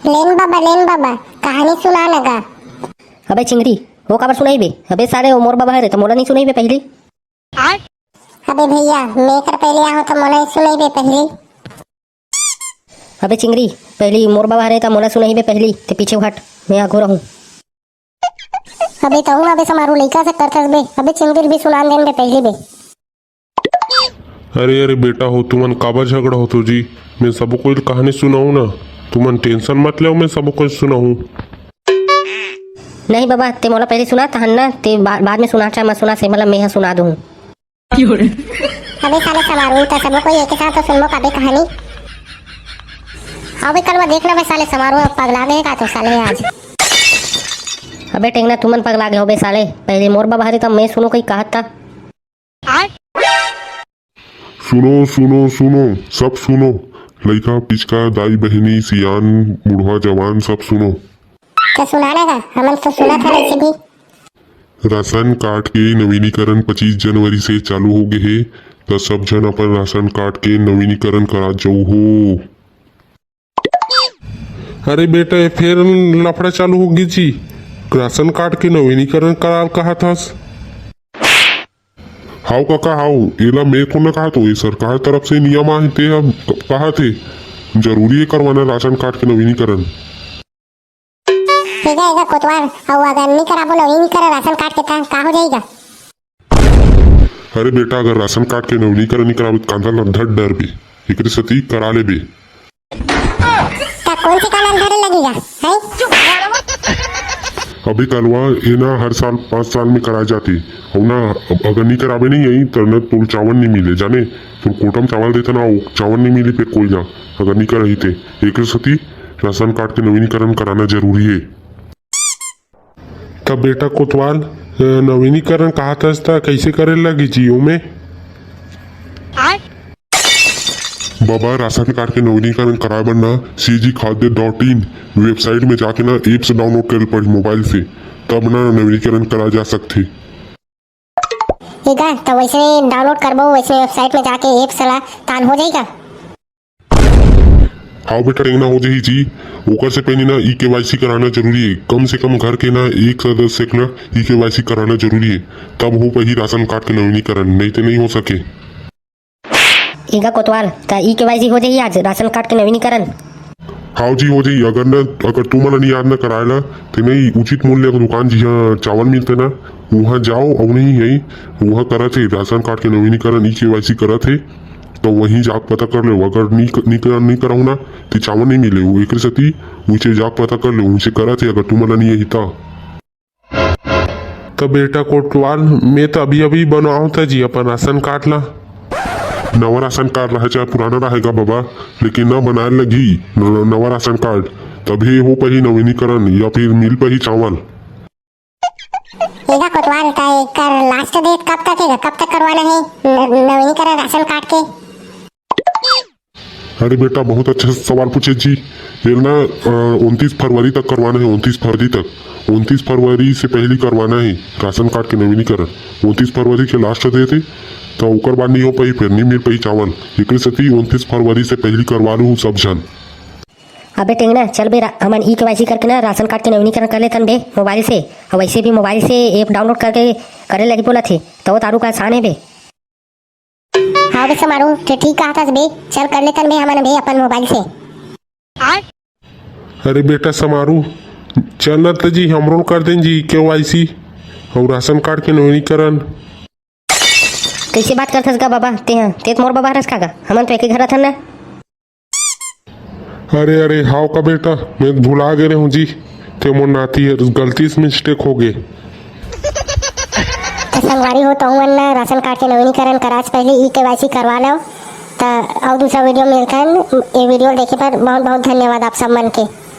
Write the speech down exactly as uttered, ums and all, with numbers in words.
लेन बाबा, लेन बाबा, कहानी सुना न गा। अबे चिंगरी, वो काबर सुनाई बे? अबे साले, वो मोर बाबा हरे त मोला नहीं सुनाई बे पहली। अबे भैया, मैं कर पहले आहूं त मोला ही सुनाई बे पहली। अबे चिंगरी, पहली मोर बाबा हरे त मोला सुनाई बे पहली, ते पीछे हट, मैं आघू रहूं। अबे तहूं अबे समारू लइका से करथस बे। अबे चिंगरी भी सुनान देन बे पहली बे। अरे अरे बेटा हो, तुमन काबर झगड़ा होथो जी? मैं सबो कोई ल कहानी सुनाहूं ना, तुमन tension मत लेव, मैं सबो कोई ल सुनाहूं। नहीं बाबा, ते मोला पहले सुना तहन ना, ते बा-, बाद में सुना, चाहे मत सुना, से मतलब मैं ह सुना दूं। अबे साले समारू, त सबो कोई एक साथ तो सुनबो काबे कहानी। अबे कलवा देख ना बे साले समारू, पगला गए का तो साले आज। अबे टेंगना, तुमन पगला गए हो बे साले। पहले मोर बाबा हरे त मैं सुनो कई कहत था। सुनो, सुनो, सुनो, सब सुनो। लइका, पिचका, दाई, बहिनी, सियान, बुढ़वा, जवान, सब सुनो। त सुना ना गा, हमन तो सुनत हन ऐसे भी। राशन कार्ड के नवीनीकरण पच्चीस जनवरी से चालू हो गे हे, त सब झन अपन राशन कार्ड के नवीनीकरण करा जाऊ हो। अरे बेटा, ये फेर लफड़ा चालू हो गे जी। राशन कार्ड के नवीनीकरण कराल कहत हस? हाव कका, हाव, एला मैं थोड़ा कहत हों, ये सरकार तरफ से नियम आहे, ते अब कहत हे, जरूरी हे करवाना राशन कार्ड के नवीनीकरण। एगा, एगा कोतवाल, अउ अगर नी कराबो, नवीनीकरण राशन कार्ड के, त का हो जाही गा? अरे बेटा, अगर राशन कार्ड के नवीनीकरण नी कराबो, त कांदा ल धर डरबे, एकरे सेती करा लेबे। त कौन से कांदा ल धरे लगही गा, हैं? अबे कलवा, ये ना हर साल पाँच साल में कराए जाथे, अउ ना अब अगर नी कराबे नहीं यही, त ना तोल चावल नी मिले, जाने, तोल कोटा म चावल देथे ना, वो चावल नी मिली पे कोई ना, अगर नी कराही ते, एकरे सेती राशन कार्ड के नवीनीकरण कराना जरूरी हे। त बेटा कोतवाल, अ, नवीनीकरण कहत हस त कइसे करे लगही जी ओमे? बाबा, राशन कार्ड के नवीनीकरण कराए बर ना, सीजी खाद्य डॉट इन वेबसाइट में जाके ना एप्स डाउनलोड करे पड़ही मोबाइल से, तब ना नवीनीकरण कराए जा सकथे। एगा, त वैसे डाउनलोड करबो, वैसे वेबसाइट में जाके एप्स ला, तान हो जाही का? हाव बेटा, टेंगना हो जाही जी। ओकर से पहले ना ई केवाईसी कराना जरूरी हे। कम से कम घर के ना एक सदस्य के ना ई केवाईसी कराना जरूरी हे, तब हो पाही राशन कार्ड के नवीनीकरण, नहीं तो नहीं हो सके। एगा कोतवाल, त ई केवाईसी हो जाही आज, राशन कार्ड के नवीनीकरण? हाव जी, हो जाही। अगर ना, अगर तुमन ला नी याद ना कराए ला, ते नहीं उचित मूल्य के दुकान जिहाँ चावल मिलथे ना, उहाँ जाओ, अउ नहीं है, उहाँ करत हे राशन कार्ड के नवीनीकरण, ई केवाईसी करत हे। तो वहीं जाके पता कर लेव। अगर नी क-, नी क-, नी कराहू ना, तो चावल नहीं मिले। वो एकरे सेती उइसे जाके पता कर लेव, उइसे करत हे, अगर तुमन ला नहीं यही ता। तो बेटा कोटवाल, मैं तो अभी अभी बनवाहूँ था जी अपन राशन कार्ड ला। नवा राशन कार्ड रहे चाहे पुराना रहेगा बाबा, लेकिन ना बनाए लगी न-, नवा राशन कार्ड, तभी हो पाही नवीनीकरण या फिर मिल पाही चावल। एगा कोतवाल, त एकर लास्ट डेट कब तक हे? कब तक करवाना हे न-, नवीनीकरण राशन कार्ड के? अरे बेटा, बहुत अच्छा सवाल पूछे जी। ये ना, अ, उनतीस फरवरी तक करवाना हे, उनतीस फरवरी तक। उनतीस फरवरी से पहली करवाना हे राशन कार्ड के नवीनीकरण। उनतीस फरवरी के लास्ट डेट हे, तो ओकर बाद नहीं हो पाही, फिर नहीं मिल पाही चावल। एकरे सेती उनतीस फरवरी से पहली करवा लू सब झन। अबे टेंगना, चल बे, रा-, हमन ई केवाईसी करके ना राशन कार्ड के नवीनीकरण कर लेथन बे मोबाइल से। और वैसे भी मोबाइल से ऐप डाउनलोड करके करे लगी बोलत हे, तो वो तारू का आसान हे बे। हाँ बे समारू, ते ठीक कहत हस बे, चल कर लेथन बे हमन बे अपन मोबाइल से। अरे बेटा समारू, चल न त जी, हमरो कर देन जी केवाईसी और राशन कार्ड के नवीनीकरण। कैसे बात करथस गा बाबा, ते ह, ते त मोर बाबा हरस का गा, हमन तो एके घर रथन ना। अरे, अरे, हाव का बेटा, मैं भुला गे रहूं जी, ते मोर नाती हर गलती से मिस्टेक हो गे। त संगवारी हो, तहु मन राशन कार्ड के नवीनीकरण कराच पहले ई केवाईसी करवा लेव। त अउ दूसरा वीडियो मिलथन। ये वीडियो देखे पर बहुत बहुत धन्यवाद आप सब मन के।